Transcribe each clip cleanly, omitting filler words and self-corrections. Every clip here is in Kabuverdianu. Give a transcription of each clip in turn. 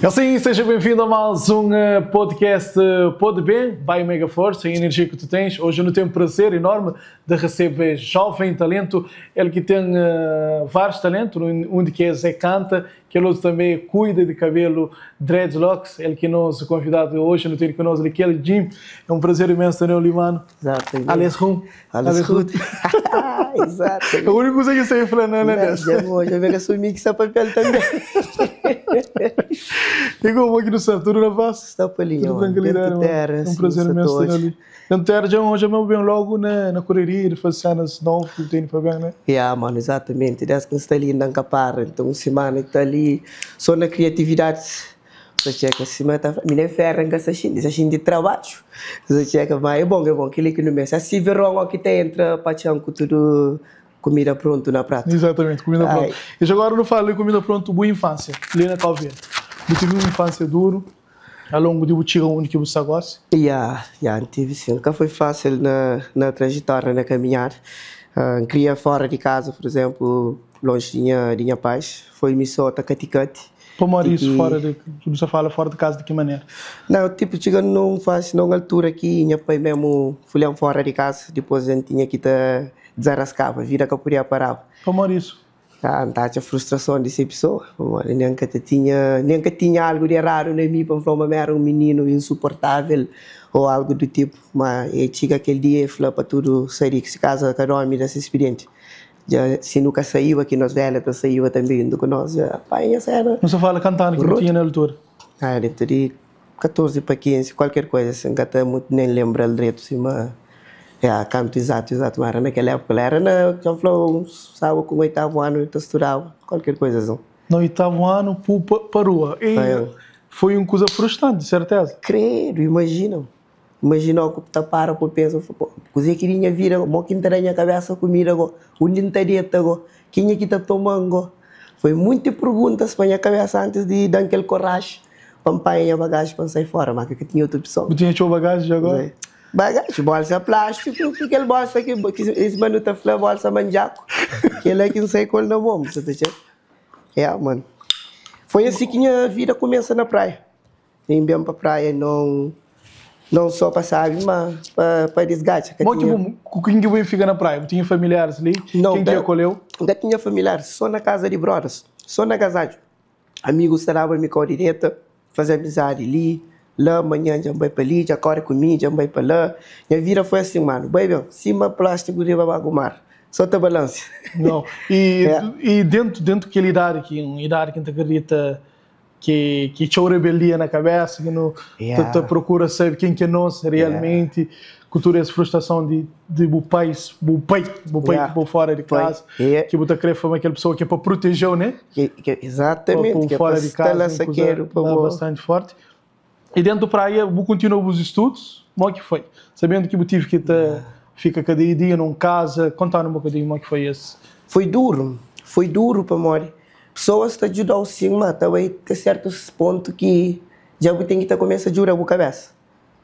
Assim, seja bem-vindo a mais um podcast Pode Bem, by Mega Force, a energia que tu tens. Hoje eu não tenho um prazer enorme de receber jovem talento, ele que tem vários talentos, um de que é Zé Canta, que ele outro também cuida de cabelo dreadlocks, ele que nos convidado hoje, não tem conosco aquele Jim. É um prazer imenso ter ele, mano. Exatamente. Alles goed. Alles goed. Exatamente. A única coisa que sei falar não é dessa. Já vou, já vou assumir que isso é papel também. E como aqui no céu, tudo na paz? Está por ali, Tudo tranquilidade, Dentro de terra, mano. É um prazer imenso ter ali. Dentro de terra, já hoje eu bem logo na correria de fazer cenas novas que tem para bem, né? Yeah, mano, exatamente. Desde que está ali em Ancapara, então, semana está ali só na criatividade. Você checa, se tá, me ferra em casa assim, de trabalho. Você checa, mas é bom, aquele que não mexe. Assim, verão aqui tem entra pachão com tudo comida pronto na prata. Exatamente, comida pronta. E agora não falo de comida pronto, boa infância, ali na Calveira. Eu tive uma infância dura, ao longo de você onde que você gosta? Yeah, yeah, tive sim. Nunca foi fácil na trajetória, na caminhar. Cria fora de casa, por exemplo, longe de minha paz. Foi-me só tacaticate. Como era isso fora de, você fala fora de casa de que maneira? Não, tipo, chegando num faz, numa altura que minha pai mesmo foi fora de casa, depois a gente tinha que te desarrascava, vira que eu podia parar. Como era isso? Ah, tá, tinha frustração de ser pessoa, nem que tinha algo de errado em mim, para falar, era um menino insuportável ou algo do tipo, mas eu chega aquele dia e falou para tudo sair de casa, cada homem desse expediente. Já, se nunca saiu aqui nós velhas, tá saiu também indo com nós, já, pai, essa era. Não se fala cantando que não tinha na altura? Ah, dentro de 14 para 15, qualquer coisa, assim, nunca muito nem lembro direito, assim, mas é, canto exato, mas era naquela época, era na, já falou, sabe, com o oitavo ano, eu estudava, qualquer coisa assim. No oitavo ano, parou. E foi uma coisa frustrante, de certeza. Credo, imagina. Imagina o que tá para por pensa, pô, coisa que minha vida, mo que entra na cabeça comida, onde tá dieta, quem é que tá tomando? Foi muitas perguntas para minha cabeça antes de dar aquele coragem para pai minha bagagem para sair fora, mas que tinha outra opção. Tinha sua bagagem agora? Bagagem, bolsa plástico, aquele bolsa que esse mano tá falando bolsa manjaco, que ele é que não sei qual não bom, você tá vendo? É, mano. Foi assim que minha vida começa na praia. Nem bem para praia, não só para saber, mas para desgaste. Mas tipo, quem que fica na praia? Tinha familiares ali? Não, quem que acolheu? Não tinha familiares, só na casa de brothers, só na casa. Amigos estavam me com direta, fazer amizade ali, lá amanhã já vai para ali, já corre comigo, já vai para lá. Minha vida foi assim, mano, bem, cima plástico de babar o mar, só te balança. Não, e, é. E dentro daquela idade, que uma idade que a gente acredita que tinha rebeldia na cabeça, que não yeah. te procura saber quem que é nós realmente, yeah. Que tu essa frustração de o pai, yeah. fora de casa, yeah. Que você querer formar aquela pessoa que é para proteger, né? Que, exatamente, para, que é fora de casa, uma coisa bastante forte. E dentro da praia, você continua os estudos, como é que foi? Sabendo que o tive que te yeah. Fica cada dia num casa, contar um bocadinho como é que foi esse. Foi duro para morrer. Pessoas te ajudam sim, mas também tem certos pontos que já tem que começar a jurar a cabeça.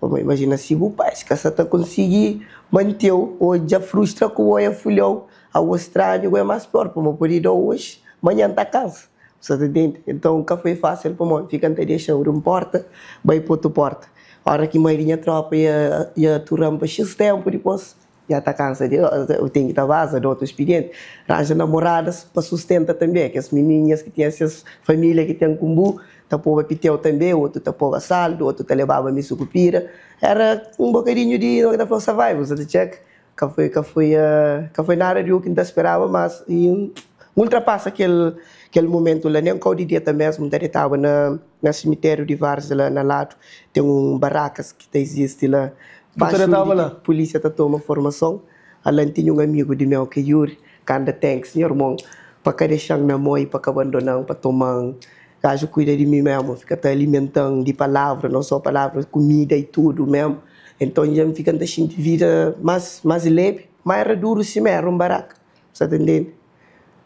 Como imagina se o pai, se você tá conseguir manter ou já frustra com o olho filho, ao estranho é mais pior, como por ir hoje, amanhã tá casa. Você tá entende? Então nunca foi fácil para mim, fica até deixar uma porta, vai para outra porta. A hora que mãe tropa ia turando para X tempo depois já está cansado, eu tenho que estar vaza do outro expediente. Arranja namoradas para sustentar também, que as menininhas que têm essas famílias que têm cumbu, tapova piteu também, outro tapova saldo, outro te levava missukupira. Era um bocadinho de não da survival, você check. Que foi nada de o que não esperava, mas e, ultrapassa aquele momento lá, nem com o dia mesmo, estava na cemitério de Várzea lá na lado, tem um barracas que existe lá. Baixo lá. A polícia tá toma formação. Além tinha um amigo de meu que é Yuri, que anda tem, senhor irmão, para que deixar na mãe, para que abandonar, para tomar. Gajo cuida de mim mesmo, fica te alimentando de palavra, não só palavras, comida e tudo mesmo. Então já me fica deixando de vida mais leve, mas era duro sim, era um barraco. Você tá entendendo?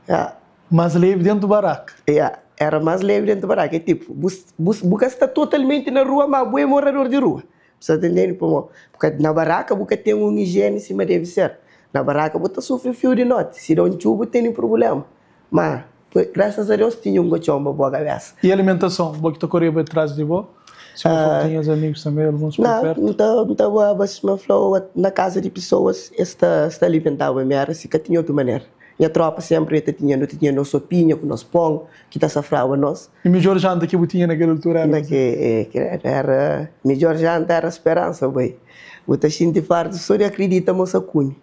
Yeah. Mais leve dentro do barraco? Yeah. Era mais leve dentro do barraco. É tipo, você está totalmente na rua, mas você é morador de rua. Você tá entendendo? Porque na barraca você tem uma higiene em cima deve ser. Na barraca você sofre fio de noite. Se dá um tubo, tem problema. Mas Graças a Deus tinha um colchão pa pôr a cabeça. E alimentason, bo ki ta koreba tras di bo? Si bo fla ki tinhas amigus tanbe, alguns por pertu? Não, N ta boaba sima fla na casa di pessoas es ta es ta alimentaba mi, era si, ka tinha otu manera. Nha tropa sempri ta tinha, no ta tinha nos sopinha ku nos pon ki ta safraba nos. E midjor janta ki bu tinha na kel altura era Na ke, era, midjor janta era speransa bai. Bu ta xinti fartu so di akridita ma bu sa kume.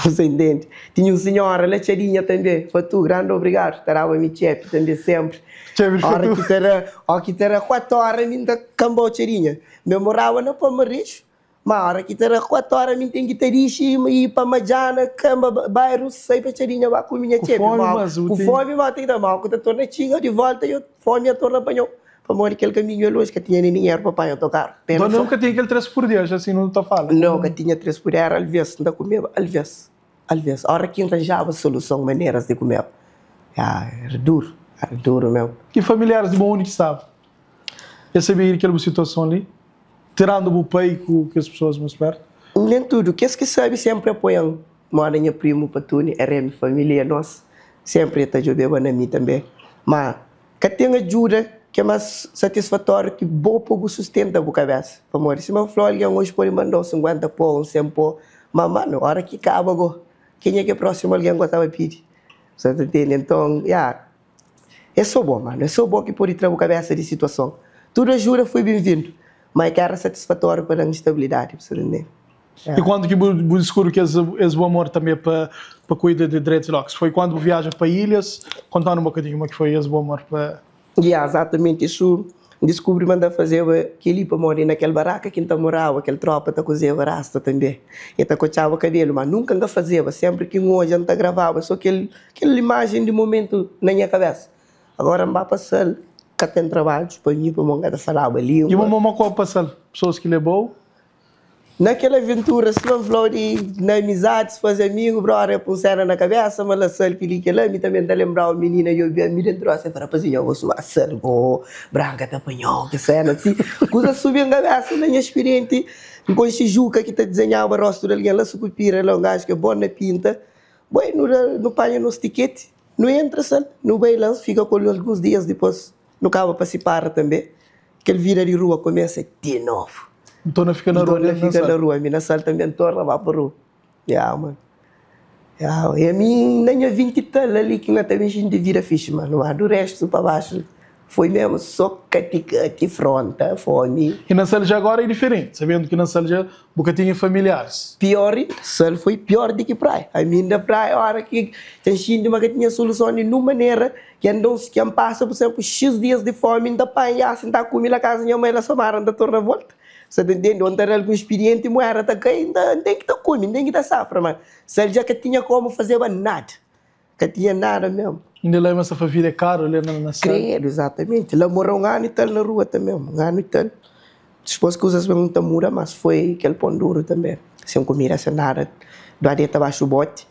Você entende? Tinha um senhora lá txadinha também, Fatu, grande obrigado, ta daba mi txepe também sempre. Txepe de Hora Fatu. ki ta da, ó ki ta da 4 hora mi ta kambau txadinha. Mi moraba na Palmarixo, ma hora ki ta da 4 hora mi ten ki ta dixi i pa Madjana, kamba bairro, sai pa txadinha ba kume nha Ku txepe. fome, Ma mas bu ku ten. fome ma ten ki ta, ma ku ta torna txiga di volta yo fome ya torna panhau. Pamodi kel kaminhu é lonji, ka tinha nen dinheru pa panha otokaru. Pena Dona so. nunka tinha kel 3 por dia, já assim nu ta fala. Nau, ka tinha 3 por dia, era alvês, N ta kumeba alvês, alvês. Óra ki N ranjaba soluson, maneras di kumeba, ah, era duru, era duru mésmu. I familiaris di bo undi ki staba? Es sabia di kel bu situason li? Tirandu bu pai ku kes pesoas más pertu? Nen tudu. Kes ki sabe sénpri apoia-m. Moda nha primu Patuni, RM, família nos, sénpri el ta djobeba na mi tanbê. Má, Ka ten ajuda ki é más satisfatóriu ki bo pa bu sustenta bu kabésa. Pamodi sima N fla-u, algen oji pode manda-u 50 pó, un 100 pó, má manu, óra ki kaba gó, kenha ki é prósimu algen ki bo ta ba pidi? Bu sa ta ntende? Nton, ya, é sô bo, manu, é sô bo ki pode tra bu kabésa di situason. Tudu ajuda foi benvindu, má é ka éra satisfatóriu pa da-m stabilidadi, bu sa ta ntende? E kuandu ki bu bu diskubri ki es es bu amor tanbe pa pa kuida di dreadlocks? Foi kuandu bu viaja pa ilhas? Kontanu un bokadinhu kuma ki foi es bu amor pa. Ya, exatamente isu. N diskubri ma N ta fazeba kel-li pamodi na kel baraka ki N ta moraba, kel trópa ta kuzeba rasta tanbê. E ta kotxaba kabelu, má nunka N ka fazeba. Sénpri ki N odja, N ta gravaba sô kel kel imajen di momentu na nha kabésa. Agora N ba pa Sal, ka ten trabadju pa mi pamodi N ka ta falaba I língua. ma ma kua pa Sal? Pesoas ki lebau? Na kel aventura sima N fla-u di na amizadis faze amigu brother pun sena na kabesa ma la sal kili kela mi tanbe N ta lenbrau minina yo ben mi dentu rosa e fla rapazinho abo suma sal go branka ta panhau ki sena si kuza subi N kabesa na nha spirienti N konxe Juka ki ta dizenhaba rostu di algen la sukupira la un gaju ki é bon na pinta boi nu da nu panha nos tiketi nu entra sal nu bai la fika ku el alguns dias dipos nu kaba pa sipara tanbe. Kel vida di rua kumesa di novu. N torna fika na rua N torna fika na rua, mi na sal tanbe N torna ba pa rua. Ya man, ya e ami na nha 20 i tal ali ki N ta ben xinti vida fixi manu, ma du restu pa baxu foi mesmu so kati kati, fronta, fomi. E na sal dja agora e diferenti, sabendu ki na sal dja bu ka tinha familiaris. Pior inda, sal foi pior di ki praia. Ami inda praia ora ki ta xinti ma ka tinha soluson di nun manera. Ki N da uns, ki N pasa pur izenplu xis dias di fomi, N ta panha asi, N ta kume la kaza nha mai la Samara, N ta torna volta. Sa ta ntende? Ô N ta da algun spirienti, muera ta kai, N ta, N ten ki ta kume, N ten ki ta safra. Ma sal dja ka tinha komu fazeba nada, ka tinha nada mesmu. Inda la ma sa fa vida é karu la na sal. Credo, exatamente. La mora un anu i tal na rua tanbe, un anu i tal. Dipôs kuzas ben ta muda, mas foi kel pon duru tanbe. Sen kumida, sen nada, dua deta baxu boti.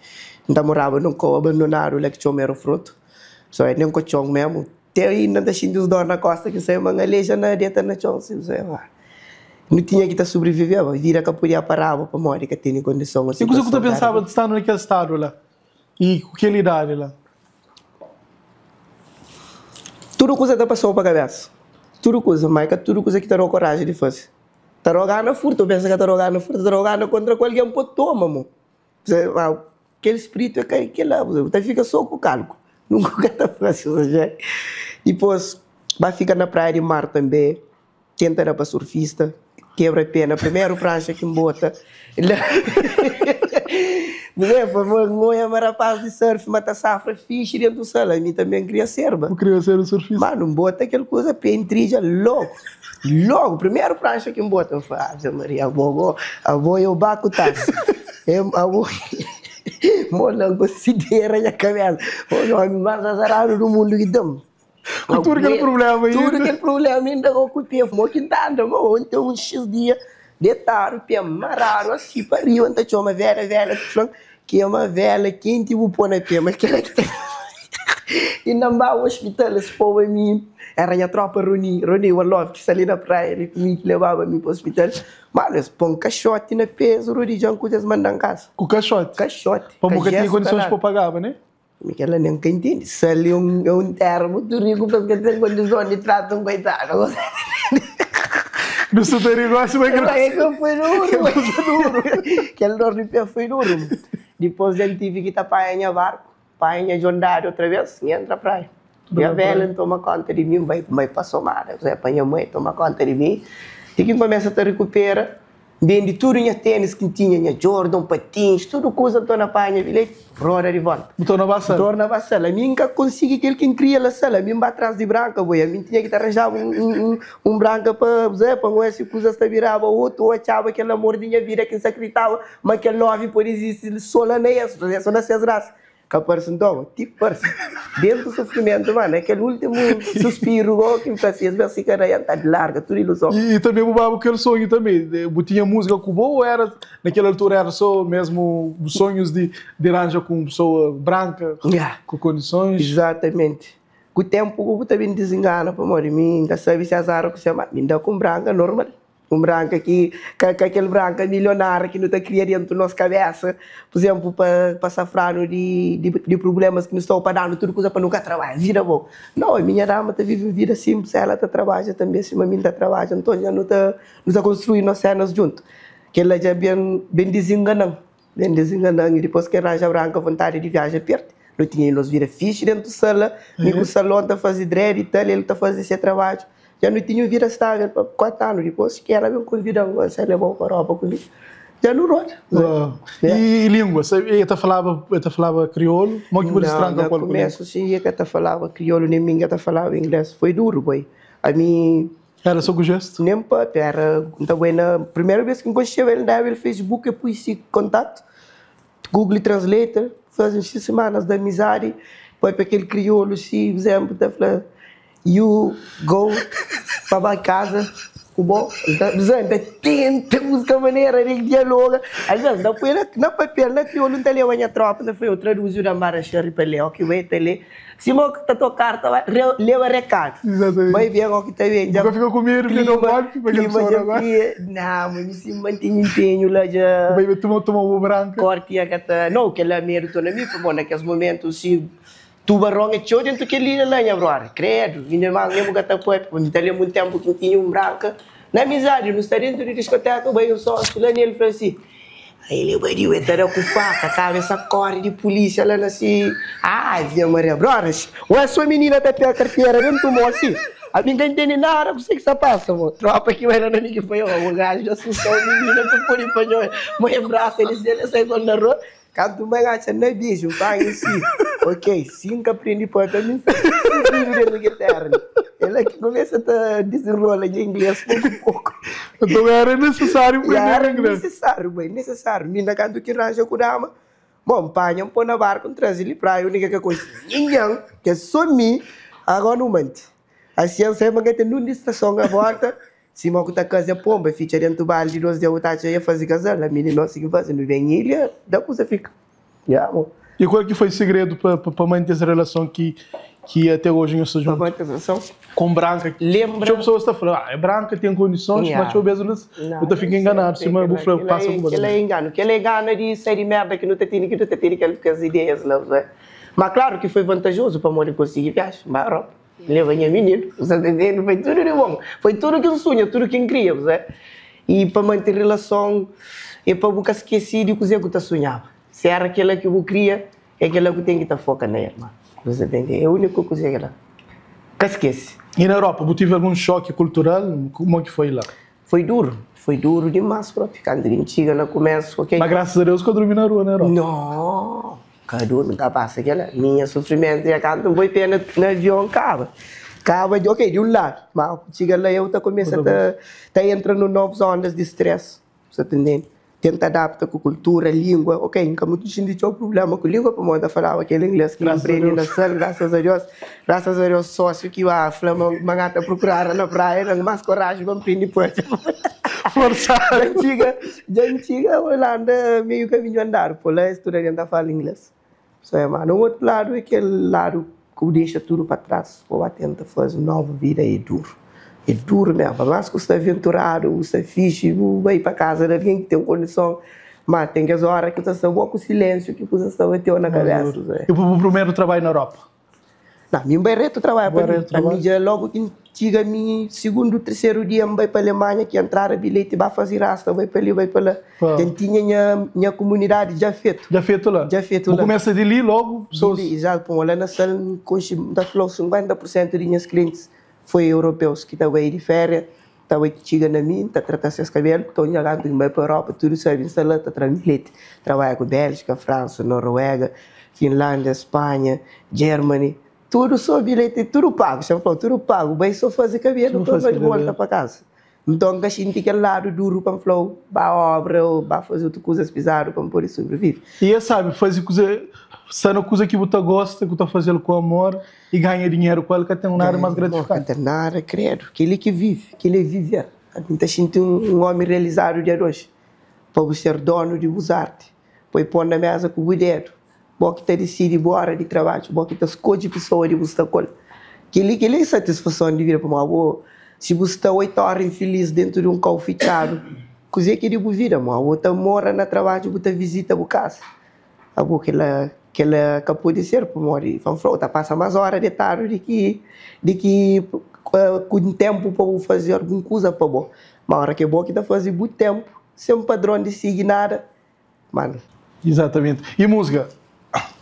N ta moraba nun kau abandonadu la ki txoma Aerofruto. So é nen kotxon mesmu. Te inda N ta xinti uns dor na kosta ki N sai ma N aleja na deta na txon si. N sai ma nu tinha ki ta sobreviveba, vida ka podia paraba pamodi ka tene kondison o I kuza ku ta situason éra pensaba standu na kel stadu la i ku kel idadi la? Tudu kuza ta pasau pa kabesa, tudu kuza, ma é ka tudu kuza ki ta dau koraji di fase. Ta dau gana furta, bu pensa ka ta dau gana furta, ta dau gana kontra ku algen pa toma mo. Kel spritu é ka kila, bu ta fika so ku kalku, nunka bu ka ta fase, dipôs ba fika na praia di mar tanbe. Tenta da pa surfista, kebra pé na primeru pranxa ki N bota. N fla, N oia ma rapaz di surf ma ta safra fixi dentu sal, ami tanbe N kria serba. Bu kria ser un surfista? Manu, N bota kel kuza, pé intridja logu, logu, primeru pranxa ki N bota. N fla, Ave Maria, abo go, abo é o baku tas. Abo, mo la N konsidera nha kabesa, omi más azaradu du mundu ki ten. Ku tudu kel prubléma inda. Tudu kel prubléma inda go ku pé mo ki N ta anda mo N ten un xis dia detadu pé maradu asi pa riba N ta txoma vélia vélia ta fla-m kema véla kenti bu pô na pé ma kila ki ta Inda N ba ospital es poba mi era nha tropa Roni Roni one love ki sta li na praia li ku mi ki lebaba mi pa ospital manu es pô-m kaxoti na pé es rodidja-m kuzê es manda-m kasa Ku kaxoti? Kaxoti Pamodi ka tinha kondisons pa pagaba ne? Mi kel-la nen ka intende. Sal é un é un téra mutu riku pa es ka ten kondison di trata un koitadu. Nu sta ta ri gosi ma kel Kel kuza foi duru. Kel kuza duru. Kel dor di pé foi duru. Dipôs dja N tivi ki ta panha nha barku, panha nha jondadi otra bês, N entra praia. Nha velha N toma konta di mi, N bai N bai pa Somada, N pa nha mãe toma konta di mi. Ti ki N kumesa ta rekupera. N bende tudu nha ténis ki N tinha, nha Jordan, patins, tudu kuza. N torna panha bilheti, roda di volta. Bu torna ba sal? N torna ba sal. Ami N ka konsigi kel ki N kria la sal. Ami N ba tras di branka, boi. Ami N tinha ki ta ranjaba un branka pa, pa N oja si kuzas ta biraba otu, ô atxaba kel amor di nha vida ki N sa kriditaba ma kel love pode izisti so la na es, so na ses rasa. Ka parse nton, ti parse. Dentu sufrimentu, ma na kel ultimu suspiru go ki N fla si es ben si ka da, N ta larga tudu iluson. I tanbe bu baba ku kel sonhu tanbe, bu tinha musika ku bo o era na kel altura era so mesmu bu sonhus di di ranja ku un pesoa branka ku kondisons? Izatamenti. Ku tempu bu ta ben dizingana pamodi mi N ka sabi si azar ku se ma mi N da ku un branka normal. Un branka ki ka ka kel branka milionária ki nu ta kria dentu nos kabésa, pur izénplu, pa pa safra-nu di di di prublémas ki nu sta ô pa da-nu tudu kuza pa nu ka trabadja. Vida bo. Nau, ami nha dama ta vive un vida sinplis, ela ta trabadja tanbê sima mi N ta trabadja, nton dja nu ta nu ta konstrui nos sénas djuntu. Kel-la dja ben ben dizingana-m. Ben dizingana-m i dipôs ki N ranja branka vontadi di viaja pertu. Nu tinha nos vida fixi dentu sala, mi ku Salon ta faze dread i tal, el ta faze se trabadju. Dja nu tinha un vida stável pa 4 anu dipôs ki ela ben konvida-m, N sai leba-u pa Europa ku mi. Dja nu roda. I língua? E ta falaba, e ta falaba kriolu? Mo ki bu distranka ku el ku língua? Na kumesu, sin, e ka ta falaba kriolu, nen mi N ka ta falaba ingles. Foi duru, boi. Ami. Era so ku jestu? Nen papia, era, N ta bai na, primeru bes ki N konxeba el, N daba el Facebook, el pui si kontatu, Google Translator, faze uns 6 semanas di amizadi, papia kel kriolu si, pur izénplu, ta fla, You go pa ba kaza ku bo, N ta, N ta tenta buska manera di dialoga, alvês N ta pui na papel, na kriolu, N ta leba nha trópa, N ta fla, eu traduzi, u da-m bara xerri pa lé, oki bai ta lé. Sima ki ta toka karta bai leba rekadu. Exatamente. Bai ben o ki ta ben dja. Bu ka fika ku medu di da un golpi pa kel pessoa la bai? Nah, ma mi si mantinha empenhu la dja. Bu bai tuma tuma bu branka. Korti ya ka ta. No, kel-la medu torna mi, pabó na kes momentu si tubaron é txeu dentu kel ilha la nha brother. Kredu, inda mas nha bu ka ta papia, mi ta lenbra un tempu ki N tinha un branka na amizadi, nu sta dentu di diskoteka, bai un sósiu la nel fla si. El é badiu, el ta da ku faka, kabesa kori di pulisia la na si Ave Maria, brothers, ua sua minina ta pega kartera dentu mo si, ami nka intende nada kuse ki sta pasa mo, tropa ki bai la na mi ki fla, o gaju dja sustau minina pa podi panhau el, mo e brasa el si el sai kol na rua, kantu mai atxa na biju, panha si, ok, si nka prende papia ami nsa vivi dentu kel tera li, el la ki kumesa ta disenrola nha ingles poku poku. Então era necessário Ya, aprender era inglês. nisisáriu, bai, nisisáriu. Mi na kantu ki ranja ku dama, bon, N panha, N pô na barku, N traze li praia, únika ka konxe ningen, ki é sô mi, agora nu manti. Asi N sai ma N ka ten nun distrason a volta, sima ku ta kaza ponba, fitxa dentu baldi di 2 dia bu ta atxa e faze kazal, ami di nos ki faze, nu ben ilha, da kuza fika. Ya, mo. E qual ki foi segredu pa pa manti es relason ki ki até hoje nhos sta Pa juntu? manti es relason? Com Branca. Lembra. Txeu pessoas ta fla, ah, é Branca tem condições, Ya. mas txeu bes Não, bu ta fica nem enganado, sempre. sima bu Kel-la fla, kel-la passa é ku kel-la é engano. Kel-la é gana di sai di merda ki nu ta tene, ki nu ta tene kel kes ideias la, não é? Ma klaru ki foi vantajozu pamodi N konsigi viaja, N ba Europa, N leba nha mininu, bu sta ta ntende? Foi tudu di bon, foi tudu ki N sunha, tudu ki N kria, bu sabe? I pa manti relason é pa bu ka skese di kuzê ku ta sunhaba. Si éra kela ki bu kria, é kela ku ten ki ta foka na el, ma bu sa ta ntende? É úniku kuze kela. Ka skese. I na Europa, bu tive algun xoki kultural? Kuma ki foi la? Foi duru, foi duru dimas propi. Kantu ki N txiga na kumesu, ok. Ma grasas a Deus ka durmi na rua na Europa. No, ka durmi, ka pasa kela. Minha sufrimentu é kantu N poi pé na avion, kaba. Kaba di, ok, di un ladu, ma ku txiga la eu ta kumesa ta ta entra nu novus ondas di stress. Bu sa ta ntende? Tenta adapta ku kultura, lingua. Ok, N ka mutu xinti txeu prubléma ku lingua pamodi N ta falaba kel inglês ki N prende na sal, grasas a Deus. Grasas a Deus sósiu ki ba fla ma ma N ta prokuraba na praia da-m más koraji pa N prende pâpia. Forsadu. Dja N txiga, dja N txiga Holanda meiu kaminhu andadu, pô la es tudu algen ta fala inglês. Só é má na otu ladu é kel ladu ki bu dexa tudu pa tras pa bu ba tenta faze un novu vida é duru. É duru mesmu. Pa más ki bu sta aventuradu, bu sta fixi, bu bai pa kaza di algen ki ten kondison. Ma ten kes ora ki bu ta sta bo ku silensiu ki kuzas ta bateu na kabesa. E bu primeru trabadju na Europa? Na, mi N bai retu trabadja pa mi. Ami dja logu ki N txiga mi sigundu, terseru dia N bai pa Alemanha ki entrada bilheti ba fazi rasta bai pa li bai pa la. Dja N tinha nha nha kumunidadi dja fetu. Dja fetu la? Dja fetu la. Bu kumesa di li logu pesoas? Di li, izatu. Pon la na sal N konxi N ta fla-u 50 pur sentu di nhas klientis foi europeus ki ta bai di feria Ta bai ti txiga na mi, N ta trata ses kabelu, Nton nha kantu ki N bai pa Europa, tudu sabe N sta la ta tra bilheti. Trabadja ku Bélgika, Fransa, Noruega, Finlándia, Spanha, Germany, tudu so bilheti, tudu pagu, xa N fla-u, tudu pagu, bai so faze kabelu, nton bai di volta pa kaza. Nton N ka xinti kel ladu duru pa N fla-u ba obra ô ba faze otu kuzas pizadu pa N pode sobrivive. I es sabe faze kuza, sta na kuza ki bu ta gosta, ku ta faze-l ku amor. I ganha dinheru ku el ka ten nada más gratifikanti. Ka ten nada, kredu. Kel-li ki vive, kel-li é viver. Ami N ta xinti un ómi realizadu dia di oji. Pa bu ser donu di bus arti, poi pon na méza ku bu dedu. Bo ki ta disidi bu óra di trabadju, bo ki ta skodje pesoa di bu sta ku el. Kel-li, kel-li é satisfason di vida pamodi bo, si bu sta oitu óra infilis dentu di un kau fitxadu, kuzê ki é di bu vida? Mo bu ta mora na trabadju, bu ta vizita bu kasa. Abo kela kela ka pode ser pamodi fla fla u ta pasa mas ora detadu di ki di ki ku tempu pa bu faze algun kuza pa bo ma ora ki bo ki ta faze bu tempu sen padron di sigi nada mano. Exatamente. E música?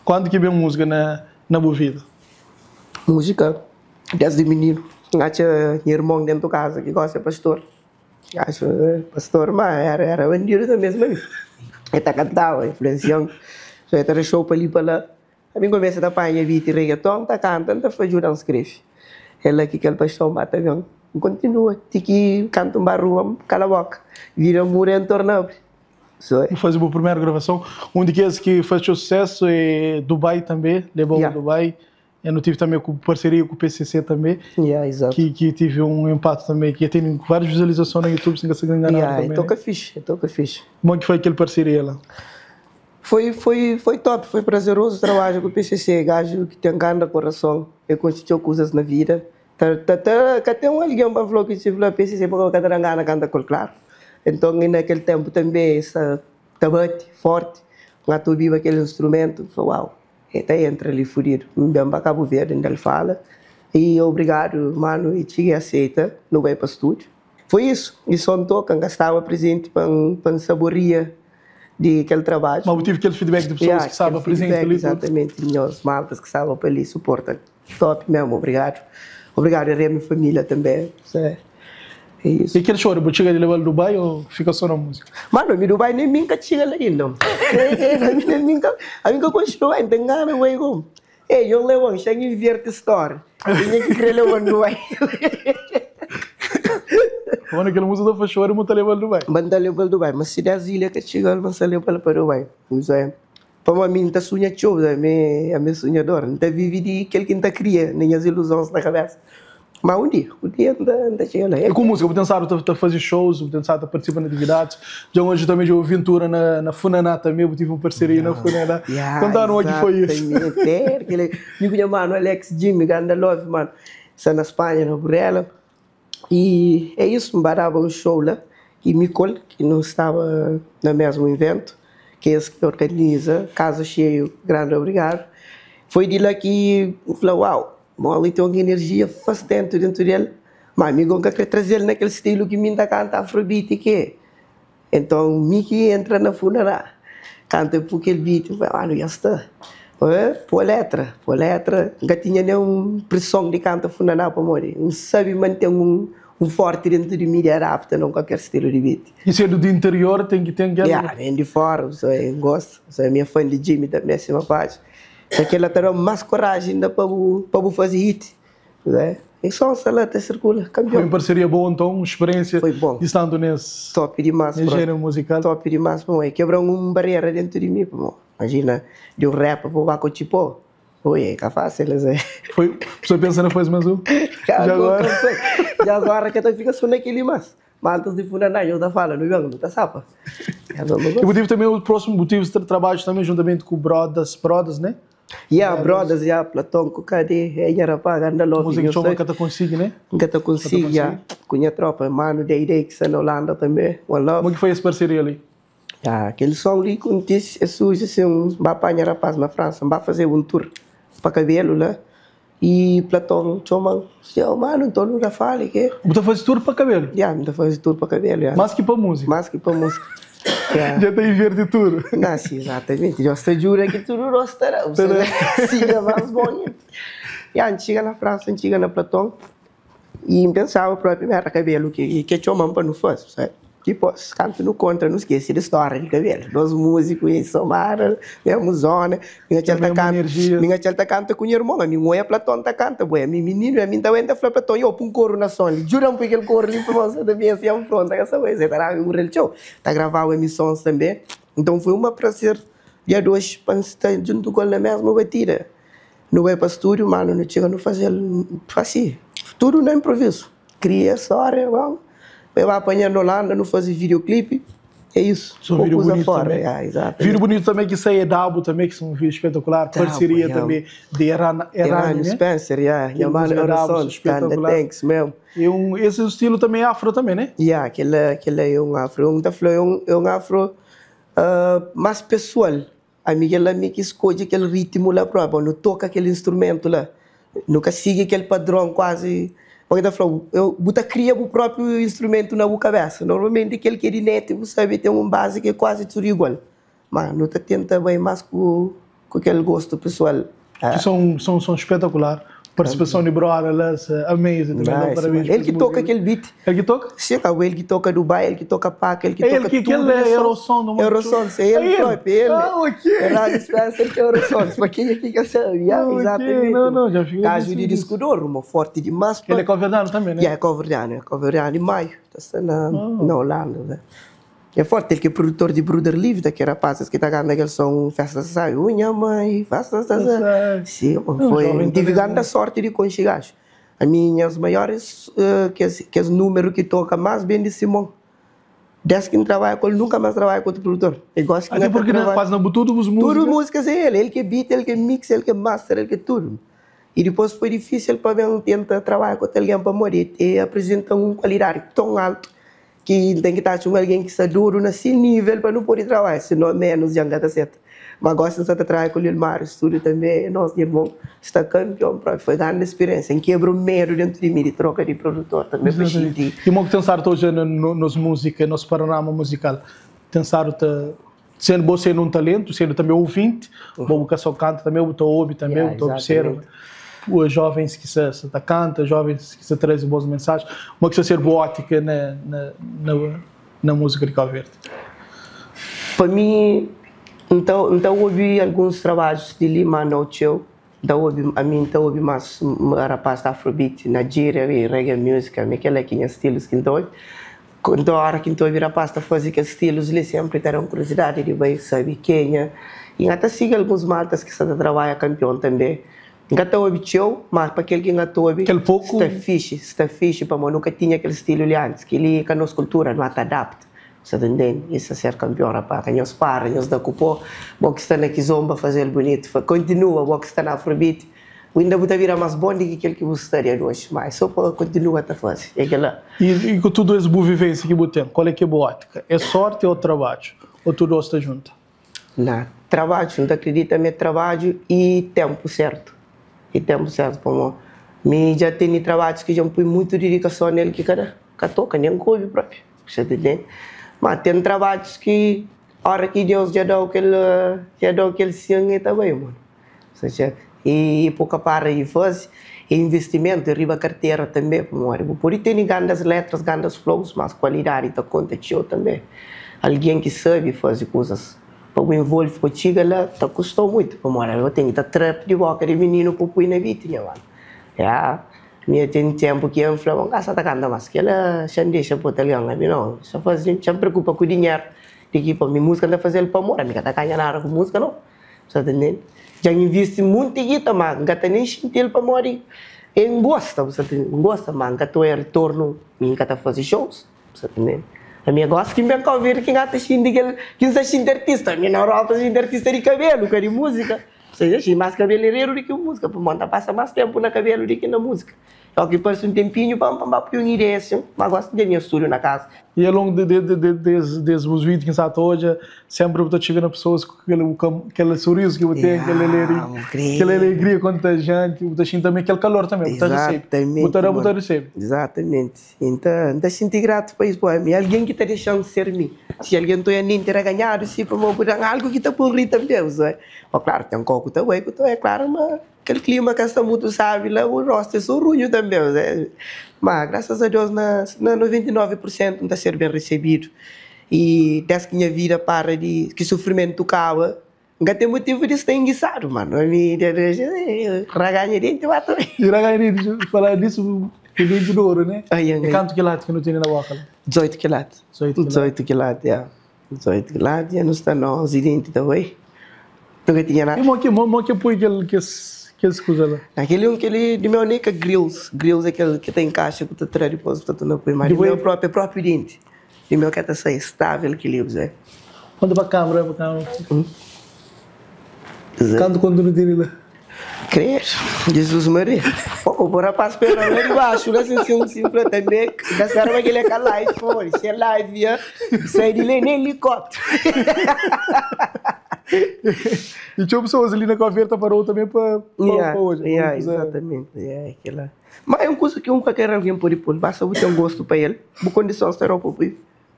Quando ki ben música na na bu vida? Música desdi mininu N atxa nha irmon dentu kaza ki gosi é pastor. Acho pastor ma era era bandidu tanbe sima mi. E ta kantaba, influensian, so e ta da show pa li pa la. Ami N kumesa ta panha beat reggaeton, ta kanta, N ta fla djuda-m skrebe. É la ki kel paixon ba ta ben. N kontinua ti ki kantu N ba rua, N kala boka. Vida muda e N torna abri. So é. Bu faze bu primeru gravason. Un di kes ki faze txeu susesu é Dubai tanbe, leba-u Dubai. Eu não tive também com parceria com o PCC também, yeah, exato. Que, que tive um impacto também, que tem várias visualizações no YouTube, sem que se enganar yeah, também. Toca fixe, toca fixe. Como é que foi aquele parceria lá? Foi, foi, foi top, foi prazeroso trabalho com o PCC, gajo que tem grande coração, e conseguiu coisas na vida. Tá, tá, tá, que tem um alguém para falar que se fala PCC, porque eu quero gana canta com claro. Então, e naquele tempo também, essa tabate forte, lá tu viva aquele instrumento, foi uau. E ta entra li fudidu. N ben pa Kabu Verdi, N da-l fala y obrigadu manu e txiga e aseita nu bai pa studiu. Foi isu. Y so N toka, N ka staba prezenti pa N pa N saboria di kel trabadju. Ma bu tive kel feedback di pesoas ki staba prezenti li tudu? Exatamenti, nhos maltas ki staba pa li suporta. Top mesmu, obrigadu. Obrigadu a Remy família tanbe. É isso. E kel choro, bu txiga di leba-l Dubai ou fika só na múzika? Mano, mi Dubai nem mi nka txiga la inda. Ami nem mi nka, ami nka konxe Dubai, nten gana bai kom. Ei, nhos leba-m, xa N inverti stória. Kenha ki kre leba-m Dubai? Mano, kel múzika ta fla choro ma ta leba-l Dubai. Ma N ta leba-l Dubai, ma si des ilha ka txiga-l, ma N sa leba-l pa Dubai. Nzé, pamodi ami N ta sunha txeu, ami ami é sunhador, N ta vive di kel ki N ta kria na nhas iluzons na kabesa. Ma un dia, un dia N ta N ta txiga la. E ku múzika, bu ten stadu ta ta faze shows, bu ten stadu ta partisipa na atividadis. Dja N odja tanbe dja aventura na na Funaná tanbe, bu tive un parseria na Funaná. Konta-nu o ki foi isu. Exatamente, é kel mi ku nha manu Alex Jimmy, ganda love manu, sta na Spanha, na Burela. E é isu, N ba daba un show la, ki mi ku el, ki nu staba na mesmu iventu, ki es ki organiza, kaza xeiu, grandi obrigadu. Foi di la ki N fla, uau! Bom, li ten un energia fastentu dentu di el, ma mi go N ka kre traze-l na kel stilu ki mi N ta kanta afrobeat ki é. Enton, mi ki entra na funaná, kanta pu kel beat, N fla, manu, ya sta. Pô letra, pô letra. N ka tinha nen un preson di kanta funaná pamodi N sabe ma N ten un forti dentu di mi di adapta na un kualker stilu di beat. I sedu di interior ten ki ten kel. Ya, ben di fora, N gosta, mi é fan di Jimmy tanbe, sima Paji. Ta kela ta da-m más koraji inda pa bu pa bu faze hit, né? E son sta la ta sirkula, Foi kanpion. un parseria boa nton, un speriensia Foi bon. di standu nes Top dimás, nes bro. jéneru muzikal. Top dimás pamodi e kebra-m un barera dentu di mi pamodi imajina di un rapper pa bu ba ku txipô, oi e ka fásil es é. Foi, pessoa pensa na faze más un? Ka Já bo agora. ka foi. Dja agora ka ta fika so na kel-li más. Maltas di funaná nhos ta fala, nu ben, nu ta sapa. E bu tive também o próximo, bu tive trabadju também juntamente ku Brodas, Brodas, né? Ya, Brodas, ya, Platon ku Kade, é nha rapaz, ganda love. Música que chama Ka Ta Konsigi, né? Ka Ta Konsigi, ya. Ku nha tropa, manu Day Day ki sta na Holanda também, one love. Como que foi esse parceria ali? Ya, kel som li kontise, e surji asin, N ba panha rapaz na Fransa, N ba faze un tour pa kabelu la, i Platon txoma-m, fla, manu, nton nu ta fala ke. Bu ta faze tour pa kabelu? Ya, N ta faze tour pa kabelu, ya. Más ki pa múzika? Más ki pa múzika, ya. Dja ta inverti tudu. Na, si, izatamenti, Deus ta djuda ki tudu nos ta da, si é más bon. Ya, N txiga na Fransa, N txiga na Platon. I N pensaba propi ma era kabelu ki ke txoma-m pa nu fase, sabe? Dipos, kantu nu kontra, nu skese di stória di kabelu. Nos múziku i somada, mesmu zona. Mi N atxa-l ta kanta, mi N atxa-l ta kanta ku nha irmon. Ami N oia Platon ta kanta, bo é ami mininu, ami N ta bai N ta fla Platon, yo, pui un koru na son li, djuda-m pui kel koru li pamodi N sa ta pensa i afronta ka sa bai. Se ta daba mi murel txeu. Ta gravaba mi sons tanbe. Nton foi uma prazer dia di oji pa N sta djuntu ku el na mesmu batida. Nu bai pa stúdiu, má nu txiga nu faze-l asi, tudu na inprovizu. Kria stória, bon, bai ba panha na Holanda, nu faze videoclipe, é isu. Sô vídeo bonito também. Ya, exatamente. Vídeo bonito também ki sai é Dabo também, ki é um vídeo espetacular. Parceria também de Erani, Erani né? Spencer, ya, nha mano Euroson, espetacular. Thanks mesmo. E esse estilo também é afro também, né? Ya, kel-la é un afro. Un ta fla, é un afro más pesoal. Ami kel ami ki skodje kel ritmu la propi, nu toka kel instrumentu la, nu ka sigi kel padron kuazi, pa ki ta fla, bu ta kria bu propi instrumentu na bu kabesa. Normalmenti kel ki é di neti bu sabe ten un bazi ki é kuazi tudu igual, ma nu ta tenta bai mas ku kel gostu pesoal. Ki son espetakular. Partisipason di brother la, amazing também. Nice, parabéns. El ki toka kel beat. El ki toka? Sim, el ki toka Dubai, el ki toka Paca, el ki toka tudo. El ki Euroson do Euroson, é ele próprio, ele. Ah, ok. Erani Spencer que é Euroson, pa quem aqui que sabe. Yeah, exatamente. Não, já fiquei. Caso de disco de ouro, uma forte demais. Ele é cabo-verdiano também, né? Yeah, é cabo-verdiano, em maio, está na Holanda, né? É forte, ele que é produtor de Bruder Live, que rapazes que tá cantando aquele som Festa Sai, unha mãe, Festa Sai. Sim, foi, tive grande sorte de conseguir. A minhas maiores, que os números que toca mais bem de Simão. Desde que trabalha com ele, nunca mais trabalha com outro produtor. Eu gosto que Até porque quase não tudo os músicas. Tudo músicas é ele, ele que beat, ele que mix, ele que master, ele que tudo. E depois foi difícil para mim tentar trabalhar com alguém para morrer. E apresenta uma qualidade tão alta que tem que estar com alguém que está duro nesse nível para não poder trabalhar, senão menos já não está certo. Mas gosto de trabalhar com o Lilmar, estúdio também, nosso irmão está campeão, foi grande experiência, em quebra o medo dentro de mim de troca de produtor também. E o que pensar hoje nos música, nosso panorama musical, pensar sendo você um talento, sendo também ouvinte, o que só canta também, o ouve também, o observa. Os jovens que se canta, jovens que se trazem boas mensagens, uma que se ser boa ótica na música de Cabo Verde. Para mim, então ouvi alguns trabalhos de Lima no show, então ouvi a mim, então ouvi mais rapaz da Afrobeat, Nigeria e reggae music, a mim aquela que tinha estilos que então quando a hora que então ouvi rapaz tá fazer aqueles estilos ali sempre terão curiosidade de bem sabe quem é e até sigo alguns maltas que está trabalha campeão também. Nunca ouvi show, mas para aquele que nunca ouvi, pouco está fixe, para mim nunca tinha aquele estilo ali antes, que ele com a nossa cultura não adapta. Você tá entendendo? Isso é ser campeão, rapaz. Nós para, nós dá cupom, bom que está na Kizomba fazer bonito, continua, bom que está na Afrobeat, ainda vou virar mais bom do que aquele que você estaria hoje, mas só para continua a fazer. É aquela. E com tudo esse boa vivência que você tem, qual é que é a boa ótica? É sorte ou trabalho? Ou tudo está junto? Não, trabalho, não acredito é trabalho e tempo certo. E tempo certo, como me já tenho trabalhos que já põe muito dedicação nele que cada que toca nem couve próprio, você entende? Mas tem trabalhos que a hora que Deus já dá aquele sim e tá bem, mano. Ou seja, e pouca para e faz e investimento, riba carteira também, mano. Por isso tem grandes letras, grandes flows, mas qualidade tá conta show também. Alguém que sabe fazer coisas para o envolve para chegar lá, tá custou muito, para eu tenho que estar trap de boca de menino para pôr na vida, mano. Já, minha tem tempo que eu falo, ah, tá canta mas que ela já deixa por italiano, não, só faz, já me preocupa com o dinheiro, de que para minha música não fazer para amor, a minha tá ganhando com música não, você tá entendendo? Já investe muito guita, mas não tá nem sentir para morrer, eu gosta, você tá gosta, mas não tá retorno, minha tá fazer shows, você tá entendendo? A minha gosta que me ouvir que gata xinde que não xinde artista, a minha na Europa xinde artista de cabelo, que de música. Ou seja, mais cabeleireiro do que música, porque monta passa mais tempo na cabelo do que na música. Só ki parse un tenpinhu pa N ba pui un ideia asin, ma gosi N ten nha studiu na kaza. I a longu de des bus vídiu ki N sa ta odja, senpri bu ta txiga na pesoas ku kel surizu ki bu ten, kel alegria kontajianti, bu ta xinti tanbe kel kalor tanbe, bu ta resebe, bu ta da, bu ta resebe. Exatamente. N ta xinti gratu pa is, poi mi algen ki ta dexa-m ser mi. Si algen ta oja-m nenti raganhadu si, pamodi bu da-m algu ki ta pô-m ri tanbe. Ó klaru, ten kau ku ta bai ku ta bai, klaru ma. Kel klima ka sta mutu sabi la, bu rostu é so runhu tanbe. Ma grasas a Deus na 99 pur sentu N ta ser ben resebidu. I des ki nha vida para di, ki sufrimentu kaba, N ka ten mutivu di sta ingisadu, manu. Ami raganha denti ba ta bai. I raganha denti, fala disu, ki denti di oru, ne? I kantu kilati ki nu tene na boka la? 18 kilati. 18 kilati, ya. 18 kilati, ya nu sta na 11 denti ta bai. Nu ka tinha nada. I mo ki mo ki pui kel kes kes kuza la? Na kel un kel di meu nem ka grills, grills é kel ki ta encaixa ku ta tra dipos ta torna pui, ma di meu propi é propi denti. Di meu ka ta sai estável kel li bzé. Ponta pa câmera, pa câmera. Kantu kontu nu tene la? Credo, Jesus Maria. Oh, o rapaz pera lá de baixo, lá assim, assim, assim, fla também, da serva que ele é cá live, foi, se é live, ya, sai de lá nem helicóptero. E tinha pessoas ali na Cabo Verde parou também para Yeah, hoje. yeah, exatamente. Yeah, aquela. Mas é uma coisa que um qualquer alguém pode pôr, basta você ter um gosto para ele, boa condição será para pôr.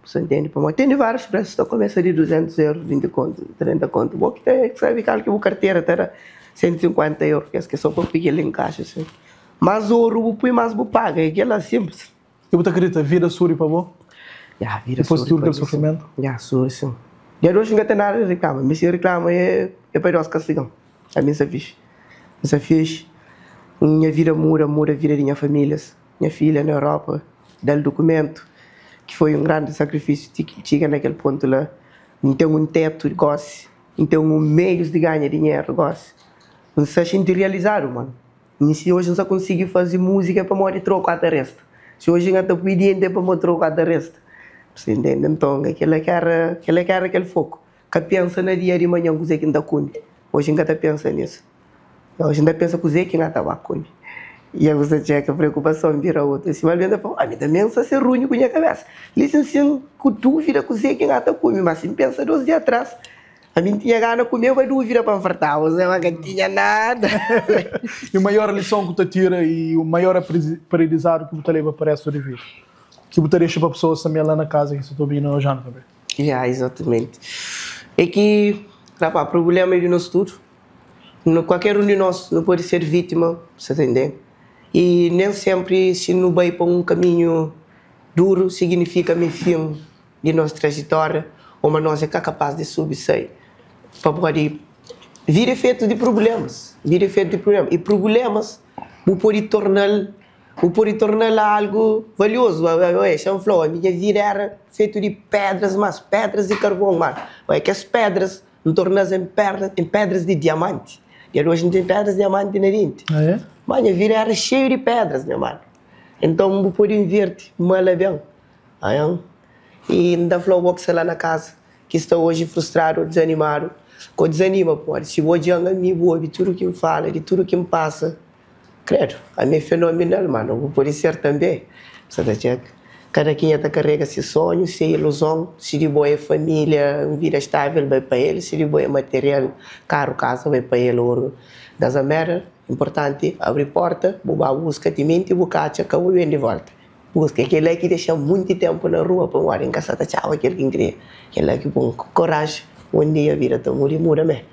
Você entende? Pamodi ten di várius preços, ta começa di 200 euros, 20 conto, 30 conto. Bo ki ta sabe kal ki bu carteira ta da 150 euros, kes ki é só pa pui kel encaixe assim. Mais ouro bu pui, mais bu paga, é kel lá simples. E bu ta acredita vida suri pa bo? Ya, vida Depois suri tudo pa kel mi, sim. sofrimento? Ya, suri sim. Dia di oji N ka ten nada di reclama, mi si reclama é é pa Deus castiga-m. Ami N sta fixi, N sta fixi, nha vida muda, muda vida di nha famílias. Nha filha na Europa da-l dukumentu, ki foi un grandi sakrifisiu ti ki N txiga na kel pontu la. N ten un tetu gósi, N ten un meius di ganha dinheru gósi. N sta xinti rializadu, mano. Mi si oji N sta konsigi faze múzika é pamodi troku ata resta. Si oji N ka ta pui dienti é pamodi troku ata resta. Bu ntende? Nton, kel-la ki éra, kel-la ki éra kel foku. Ka pensa na dia di manhan kuzê ki N ta kume. Oji N ka ta pensa nisu. Oji N ta pensa kuzê ki N ta ba kume. I bu sta txeka preokupason bira otu. Sima algen ta fla, Ami tanbê N sta ser runhu ku nha kabésa. Li sin sin ku dúvida kuzê ki N ta kume. Má si N pensa dos dia atras, ami N tinha gana kumeba dúvida pa N fartaba. Má N ka tinha nada. I maior lison ku ta tira i maior aprendizadu ki bu ta leba pa restu di vida? Ki bu ta dexa pa pesoas tanbê la na kaza ki sta ta obi-nu oji tanbê? Ya, exatamente. É ki, rapá, problema é di nos tudu. No, kualker un di nos nu pode ser vítima, sa ta intende? I nen senpri si nu bai pa un kaminhu duru siginifika ma é fin di nos trajetória ô ma nos é ka kapás di subi sai. Pamodi vida é fetu di prublémas, vida é fetu di prublémas i prublémas bu pode torna-l Bu pode torna-l algu valiozu. Oé, xa-m fla-u, ami nha vida éra fetu di pédras, mas pédras di karvon, má oé, kes pédras N torna-s en pédras di diamanti. Dia di oji N ten pédras di diamanti na denti. Má nha vida éra xeiu di pédras, nha manu. Nton, bu pode inverti mal a ben. I N ta fla-u, bo ki sta la na kaza, ki sta oji frustradu ô dizanimadu, ka dizanima, pamodi si bu odja-m ami, bu obi tudu ki N fala, di tudu ki N pasa. Credo, ami é fenomenal, mano, bu pode ser tambe. Sa ta txeka. Kada kenha ta karega si sonhu, si iluzon, si di bo é familia, un vida estável bai pa el, si di bo é material, karu, kaza bai pa el, oru. Doesn't matter, importanti abri porta, bu ba buska timenti bu ka atxa, ka bu ben di volta. Buska. É kel-la ki dexa-m munti tempu na rua pamodi N ka sa ta txaba kel ki N kria. Kel-la ki pô-m ku koraji, un dia vida ta muda i muda mê.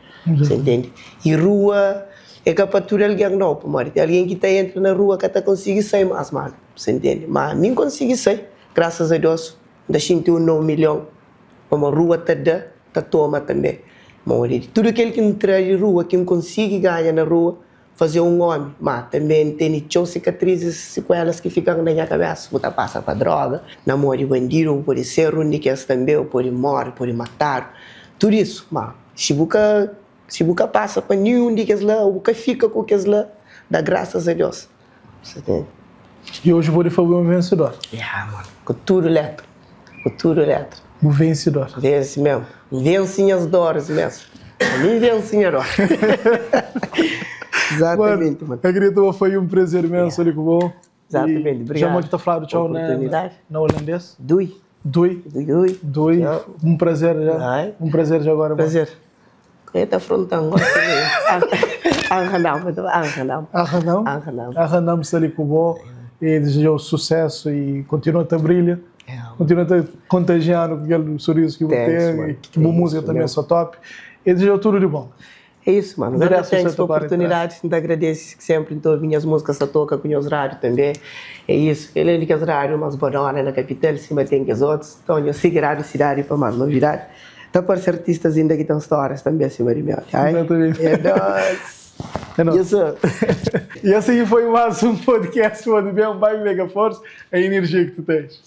Sa ntende? I rua é ka pa tudu algen nau, pamodi ten algen ki ta entra na rua ka ta konsigi sai más, manu. Sa ntende? Ma ami N konsigi sai, grasas a Deus. N ta xinti un nou milhon, pamodi rua ta da, ta toma tanbê. Pamodi di tudu kel ki N tra di rua, ki N konsigi ganha na rua, Faze un omi, ma tanbe N tene txeu sikatrizis, sikuelas ki fika-m na nha kabesa. Bu ta pasa pa droga, na mo di bandidu, bu pode ser un di kes tanbe, bu pode more, bu pode matadu, tudu isu. Ma si bu ka si bu ka pasa pa ninhun di kes la, bu ka fika ku kes la, da grasas a Deus. Sa tende? I oji bu pode fla bu é un vensedor. Ya, mano, ku tudu letra, ku tudu letra. Bu vensedor. Vense mesmu. N vense nhas doris mesmu. Ami N vense nha dor. Exatamente, mano. Mano, acredita ma foi um prazer imenso ali ku bo. Exatamente, obrigado. Já que tá falado tchau na holandês? Doei. Doei. Doei. Doei. Um prazer já. Um prazer já agora. Prazer. Eita, frontão. Aangenaam, aangenaam. Aangenaam? Aangenaam. Aangenaam estar com o e desejo sucesso e continua a brilhar. Continua a contagiar com aquele sorriso que você tem e que boa música também é só top. E desejo tudo de bom. É isso, mano. Agradeço pela oportunidade. Te agradeço que sempre então minhas músicas se toca com os rádios também. É isso. Ele é que as rádios, mas bodona na capital, cima tem que os outros. Então eu sigo a rádio cidade para mais novidade. Tá para ser artistas ainda que estão histórias também acima de mim. Exatamente. É nóis. É nóis. Yes, sir. E assim foi mais um podcast Pode Bem, by Mega Force, a energia que tu tens.